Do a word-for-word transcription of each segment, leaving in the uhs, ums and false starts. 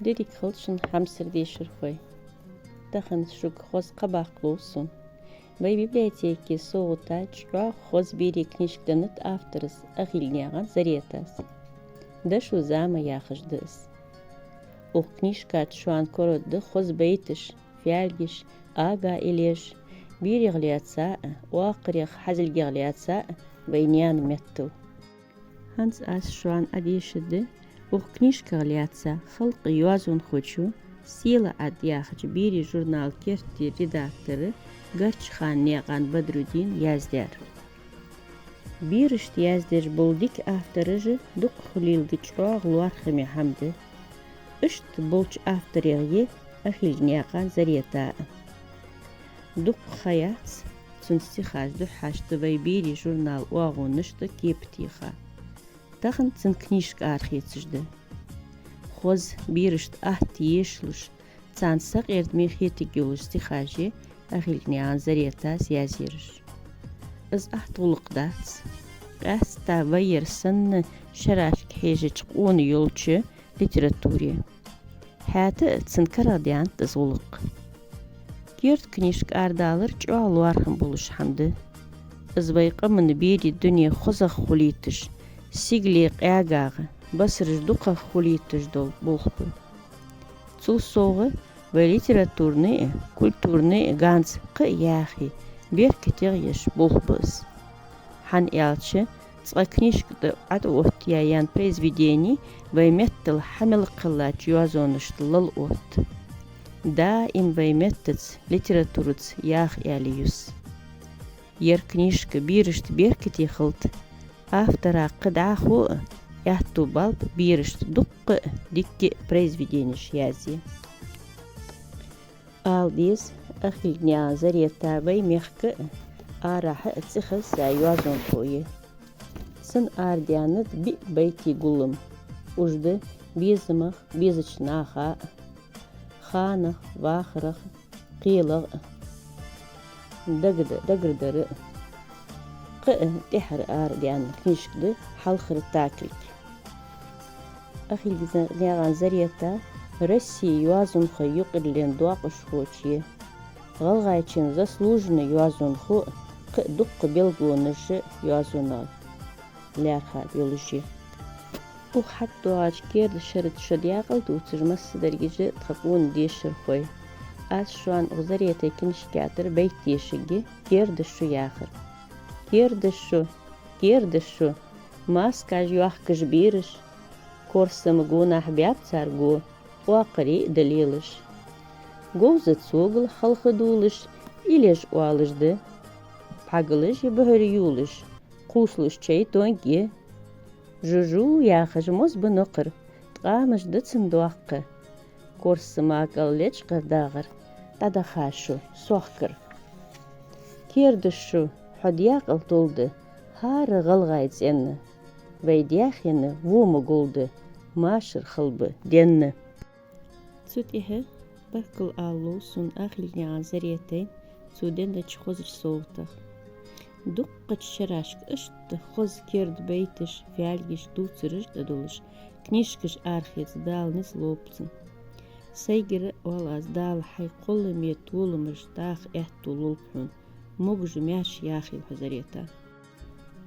Деррига хилда шун, хьамсара дешархой. Тахан шуга хоза кхаъ баккха лов сона. Вай библиотеке совгӀата чӀоагӀа хоза берий книжка деннад авторас Ахильгнаькъан Заретас. «Дошо зама» яхаш да из. Укх книжка чу шоана караргда хоза байташ, фаьлгаш, ага илеш, берех лаьца а, оакхарех, хьазилгех лаьца а вай наьна меттала. ХӀанз аз шоана Ӏодешаргда укх книжках лаьца халкъа йоазонхочо, «Сийлахь Ӏад» яхача берий журнала керттера редактора Гарчханаькъан Бадрудина яздаьр. Берашта яздеш бола дика автораш дукха хиларга чӀоагӀа лоархӀаме хӀама да. Иштта болча авторех я Ахильгнаькъан Зарета а. Дукха ха яц цун стихаш духьашта вай берий журнала оагӀонашта кепа теха. Тахан цун книжка арахецаш да. Хоза, берашта атта ешалуш, царна сакъердаме хетаргйолаш стихаш я Ахильгнаькъан Заретас язъераш. Из атта гӀулакх дац. Къаьстта вай ер санна шерашка хьежача къона йолча литературе. ХӀаьта а цун карагӀдаьннад из гӀулакх. Керда книжка арадалар чӀоагӀа лоархӀам болаш хӀама да. Из вай къаман берий дуне хозагӀа хулийташ, сигале къаьгагӀа, басараш дукхагӀа хулийташ дола болх ба. Цул совгӀа, вай литературни а, культурни а ганз кхы а яхе, беркатегӀа еш болх ба из. ХӀана аьлча, цкъа книжка тӀа ӀотӀаоттаяь произведени вай меттала хьа мел кхеллача йоазонашта лала отт. Даим вай меттаца, литератураца яха аьле юс. Ер книжка берашта беркате хилда, автора кхы дӀахо а аьттув балба берашта дуккха а дикка а произведенеш язъе. Ала деза, Ахильгнаькъан Зарета вай мехка а, арахьа а цӀихеза йоазонхо я. Цун арадаьннад биъ байтий гуллам. Уж да безамах, безача наха а, ханах, вахарах, кхелах а, дагада-, дагардара а. Кхы а тӀехьара арадаьнна книжка да «Хьалхара такилг». Ахильгнаькъан Зарета Россе йоазонхой юкъарлен доакъашхочо я. ГӀалгӀайчен заслуженни йоазонхо а, кхы а дуккха белгалонаш а йоазонах лаьрхӀа йолаш я. Укх хьатӀадоагӀача керда шера тӀа шо даькъала дувцаш, массадараш а, тха къона дешархой, аз шоана укх Заретай книжка тӀа байт дешаргья «Керда шу» яхар. Керда шу, керда шу, маскаш йоахкаш бераш, корсама гонахьа баьб цар го, оакхарий а да лелаш. Говза цогал халхадувлаш, илеш оалаш да, пхьагалаш а бухьара ювлаш, кхувсалуш чай тонг я. Жу-жу яхаш моз ба нокхар, ткъамаш да цун доккха. Корсама кӀал лечкъа дагӀар, дӀадаха шу сохкар. Керда шу, хьо даькъала толда хӀара гӀалгӀай цӀенна. Вай даьхенна во ма гулда, машар хилба денна. Цу тӀехьа баркал ала лов сона Ахильгнаькъан Заретайна цо деннача хозача совгӀатах. Дуккхача шерашка иштта хоза керда байташ, фаьлгаш, дувцараш а тӀадуллаш, книжкаш арахеца Дала низ лолба цунна. Сайгара а оал аз, Дала хьай кхолламе толамаш даха аьттув лолба хьона, могаш-маьрша яхийла хьо, Зарета.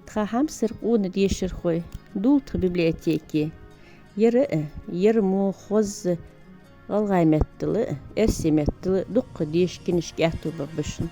Тха хьамсара къона дешархой, дулда тха библиотеке. Ер а, ер мо хоза гӀалгӀай меттала а, эрсий меттала а дуккха деша, книжка аьттув баргба шун.